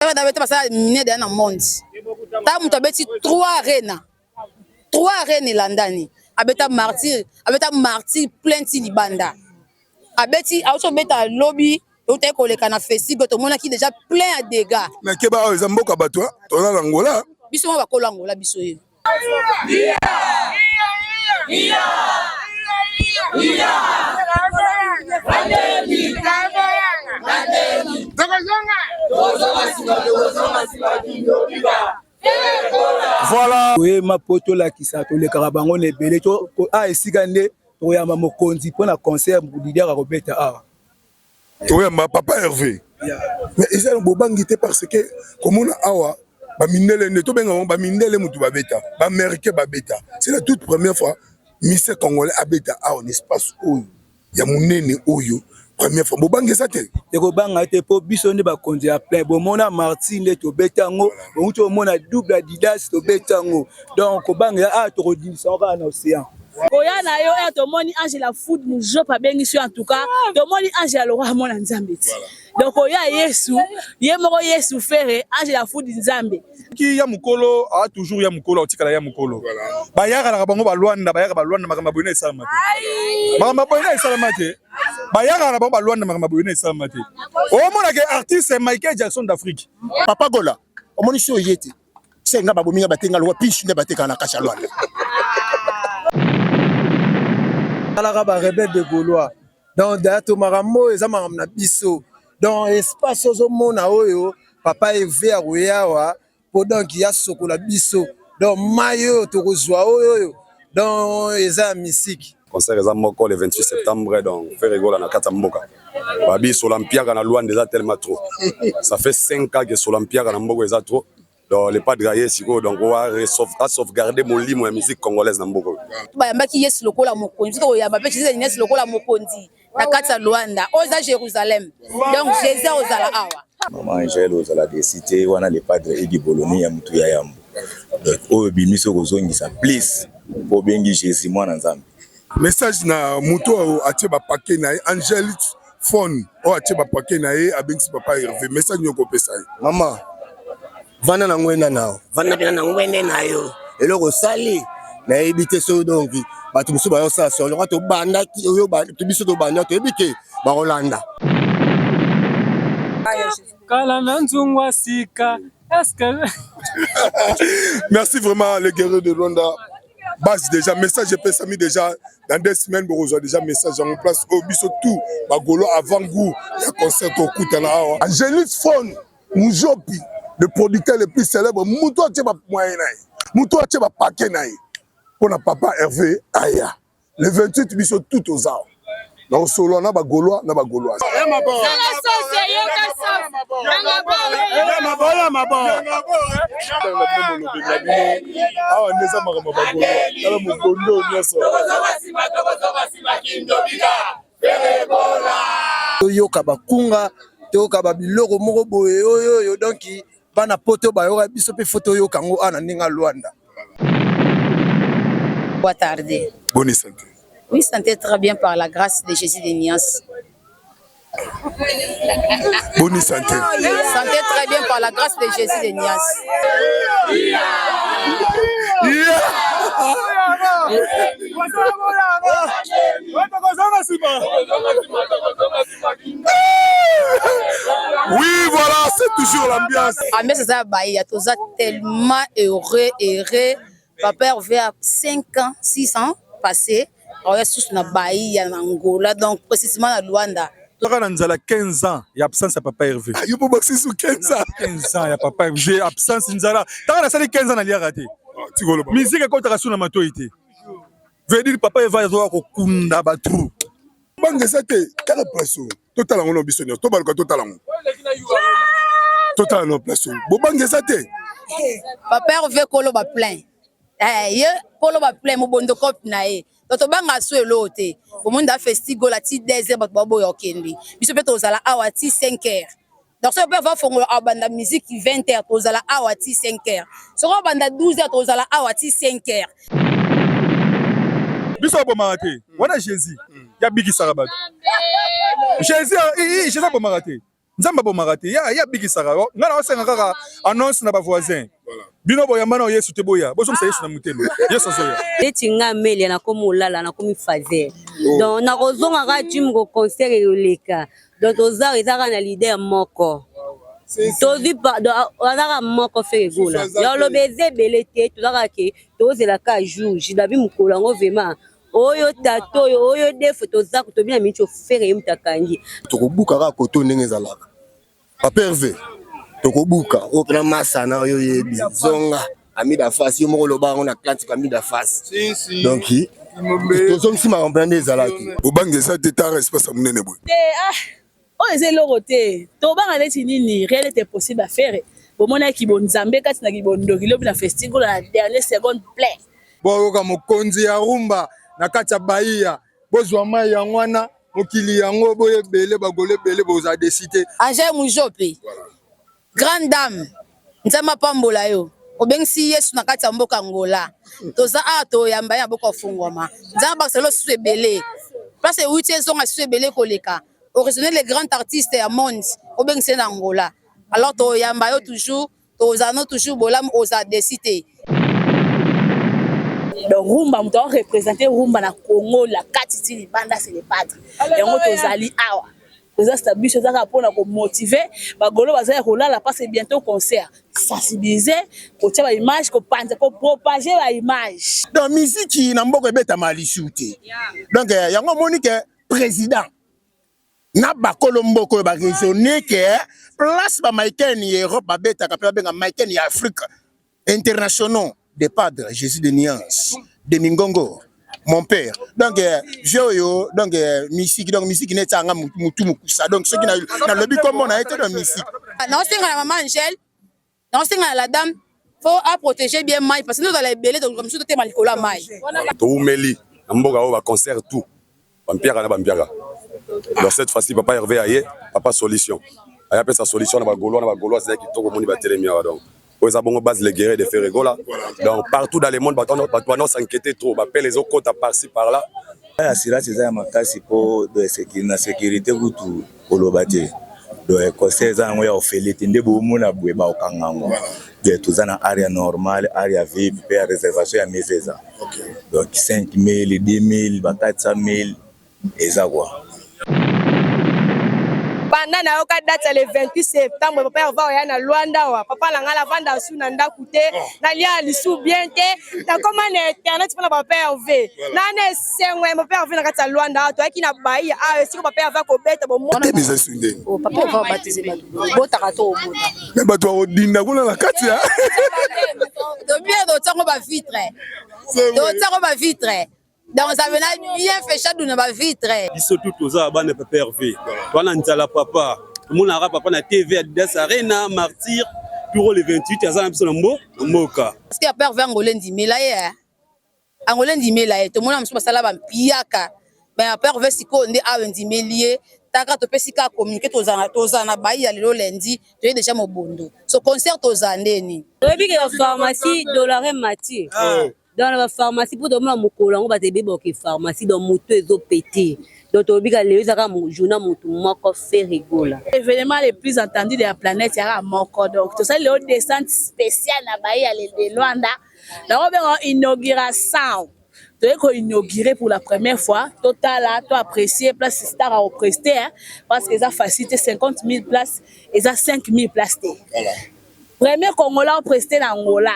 Bana beta basala minene deja na monde. Ta moto abeti 3 arena. 3 arena elandani. Abeta martyr, abeta martyr plein ti libanda. Abeti auti obeta lobi eutaki koleka na festival tomonaki deja plein ya dégâts. Mais keba awa eza mboka bato toza na Angola. Biso moko bakolo Angola biso ye. Voilà. Toyema mpo tolakisa tolekaka bango na ebele a esika nde tokoyamba mokonzi mpo na concert leader akobeta awa. Toyamba papa Hervé. Mais eza bobangi te parce que komona awa ba mindele nde tobenga bango ba mindele mutu babeta, ba américain babeta. C'est la toute première fois musicien congolais abeta awa na espace oyo ya munene oyo première fois. Bobangi eza te. Ekobanga te mpo biso nde bakonzi ya plein. Bomona Marty nde tobeta yango, bouti omona double Adidas tobeta yango. Donc kobanga ah tokodindisa yango kaka na océan. Koya na yo eh, tomoni Angela Food Mujop abengisi yo en tout cas tomoni Angela Lokwa mwana Nzambe ti donc oya Yesu ye moko Yesu Ferre Angela Food Nzambe ki ya mukolo a toujours ya mukolo atikala ya mukolo bayakalaka bango ba Luanda bayaka ba Luanda makambo boye na esalama te makambo boye na esalama te bayaka na bango ba Luanda makambo boye na esalama te omona ke artiste Michael Jackson d'Afrique Papa Gola omoni si oye te se nga babomi nga batenga lokola piche nde batekaka na kati ya Luanda. Talaka ba rebelle de Gaulois. Donc d'ailleurs to makambo oyo eza makambo na biso. Donc espace ozomona oyo papa Hervé akoya awa po donc ya sokola biso. Donc mayi oyo tokozwa oyo oyo donc eza ya misiki. Concert eza moko le 28 septembre donc Ferre Gola na kati ya mboka. Babi Solampiaka na Luanda eza tellement trop. Ça fait 5 ans que Solampiaka na mboka eza trop. Donc le padre aye sikoyo donc a sauvegarder molimo ya musique congolaise na mboka oyo. Bayambaki Yesu lokola mokonzi, tokoyamba mpe Jesus Yesu lokola mokonzi na kati ya Luanda. Oyo eza Jérusalem. Donc Jésus ozala awa. Maman Angèle ozala desi te wana le padre Edi Boloni ya mutu ya yambo. Donc oyo bimi soki ozongisa plus po obengi Jesus mwana Nzambe. Message na mutu oyo atie ba paquet na ye Angel phone oyo atie ba paquet na ye abengisi papa Hervé message nini okopesa ye? Maman vanda na ngwenda na yo vanda pena na ngwende na yo eloko osali nayebi te soki donc bato mosusu bayosala solo lokola tobandaki oyo biso tobanda toyebi ke bakolanda. Kala na nzungwa sika est-ce que Merci vraiment les guerriers de Luanda. Base déjà message epesami déjà dans 2 semaines bokozwa déjà message yango place oyo biso tout bagolo avant goût ya concert tokutana awa. Angélique Phone Mujopi le producteur le plus célèbre mutu atie ba moyen na ye mutu atie ba paquet na ye mpona papa Hervé aya le 28 biso tout toza na kosolola na bagaulois na bagauloise. Molobeli na bino awa nde eza makambo ya bagaulois tala mobondo nyonso. Toyoka bakunga toyoka ba biloko moko boye oyo oyo donc bana poto bayoka biso mpe fo toyoka yango awa na ndenge ya Luanda. Pas tarder. Bonne santé. Oui, santé très bien par la grâce de Jésus de Nias. Bonne santé. Santé très bien par la grâce de Jésus de Nias. Yeah. Oui, voilà, c'est toujours l'ambiance. Ambiance eza baye, toza tellement heureux, heureux. Papa Hervé a 5 ans, 6 ans passé. Oya susu na Bahia na Angola, donc précisément na Luanda. Kaka na nzala 15 ans ya absence ya papa Hervé. Yo po bakisi 15 ans. 15 ans ya papa Hervé, absence nzala. Taka nasali 15 ans naliaka te. Tikolo. Musique ekotaka su na matoi te. Veut dire papa Hervé azoka kokunda batrou. Banga eza te, tala place oyo. Totala yango na biso nyonso, tobaluka totala yango. Totala na place oyo. Bobanga eza te. Papa Hervé koloba plein. Eh, ye koloba plein mobondo cope na ye. Donc tobanga so eloko te. Omoni da festival ti 2 heures bato baboya okende. Biso mpe tozala awa ti 5 heures. Donc soki mpe vafongola abanda musique 20 heures tozala awa ti 5 heures. Soki obanda 12 heures tozala awa ti 5 heures. Biso abomaka te. Wana Jésus yabikisaka bato. Jésus Jésus abomaka te. Nzambe abomaka te, ye abikisaka. Ngai naosenga kaka annonce na ba voisins. Bino boyamba na Yesu te, boya bozongisa Yesu na motema. Yesu azoya. Neti nga Amelia nakomi olala, nakomi fazer. Donc nakozonga kaka ti moko concert eleka. Donc toza eza kaka na leader moko. Tozwi azaka moko Ferre Gola. Ya oloba eza ebele te, toza kaka ke tozela kaka jour J babi mokolo yango vraiment oyo tata oyo oyo defo toza tobi na miniti Ferre ye moto akangi. Tokobuka kaka koto ndenge ezalaka. Papa Hervé, tokobuka oyo mpena masana oyo oyebi zonga amida face yo moko oloba yango na Atlantique amida face. Donc tozongisi makambo mpena nde ezalaki. Bobangi eza te tara espace ya monene boye. Te ah oyo eza eloko te tobanga neti nini rien n'est impossible à faire bomonaki bonzambe kati na kibondoki lobi na festival na dernier seconde plein. Boyoka mokonzi ya rumba na kati ya Bahia, bozwa mai yango wana mokili yango boye ebele bagolo ebele bozala desi te. Angèle Mujope, grande dame, Nzambe apambola yo. Obengisi Yesu na kati ya mboka Angola. Toza awa toyamba ye na mboka ofungwama. Nzambe abakisa yo lisusu ebele. Place ewuti ezonga lisusu ebele koleka. O raisonner les grands artistes ya monde obengisa ye na Angola. Alors toyamba yo toujours, tozala no toujours bolamu, ozala desi te. Donc rumba moto a représenter rumba na Congo la kati ti libanda c'est le padre. Yango tozali awa. Présence na biso eza kaka mpona komotive bagolo baza ya kolala parce que bientôt concert. Sensibiliser, kotia ba image, kopanza, kopropager ba image. Donc miziki na mboka ebetama lisusu te. Donc yango omoni ke président na bakolo mboka oyo ba raisonner ke place ba Maiken ya Europe babetaka mpe babenga Maiken ya Afrique internationaux de Padre Jésus de Nuance de Mingongo mon père. Donc vieux oyo donc musique donc musique neti anga mutu mukusa donc soki nalobi kombo na ye te donc musique. Naosenga na maman Angèle, naosenga na la dame faut a protéger bien mai parce que nous tozala ebele toluka mosusu totema likolo ya mai. Toumeli na mboka oyo ba concert tout bampiaka na bampiaka. Donc cette fois-ci papa Hervé aye, papa solution. Aya pesa solution na ba Gaulois na ba Gaulois c'est kitoko moni batelemi awa donc. Oyo eza bongo base le guerrier de Ferre Gola. Donc partout dans le monde bato bato s'inquiéter trop, ba pele ezokota par-ci par-là. Assurance eza ya makasi po na sécurité kutu koloba te. Donc concert eza yango ya ofele te nde bomona boye bakokanga yango. Donc toza na area normale, area VIP pe ya réservation ya mesa eza. Donc 5000, 10000, ba 400000 eza quoi. Banda nayoka date ya le 28 septembre papa Herve oya na Luanda awa papa na ngai navanda su na ndako te nalia lisu bien te nakoma na internet mpona papa Herve na na esengo ya papa Herve na kati ya Luanda awa toyaki na Bahia awa esika papa Herve akobeta bomona Te eza su ndenge. Oh, papa Herve abatize bato botaka to obota. Mais bato bakodinda kuna na kati ya. Tobia totiango ba vitre. Totiango ba vitre. Donc ça venait bien fait chadou na ba vitre. Biso tout toza bana papa Hervé. Toza na nzala papa. Tomonaka papa na TV Adidas Arena Martyr tour le 28 aza na biso na mbo na mboka. Parce que papa Hervé Angola ndimela ye. Eh. Angola ndimela ye. Tomona mosusu basala ba mpiaka. Mais papa Hervé sikoyo nde awa ndimeli ye. Taka topesi kaka communiqué tozala tozala na bayi ya lelo lundi toye déjà mobondo. So concert tozala nde nini? Oyebi ke ba pharmacie dollar emati. Donc na ba pharmacie po tomona mokolo yango bato ebele bakoke pharmacie donc moto ezo pete donc tolobi ka lelo eza kaka journée motu moko Ferre Gola. Evenement le plus entendu de la planète yaka moko donc tosali lelo descente spéciale na baye ya de Luanda nango benga inauguration toye ko inaugurer pour la première fois totala to apprécier place star a prester parce que eza facile te 50 000 places eza 5 000 places te premier congolais a prester na Angola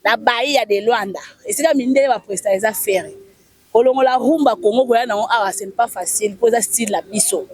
Na Bahia de Luanda esika mindele ba presta eza Ferre. Kolongola rumba Congo koya nango awa ce n'est pas facile po eza style na biso.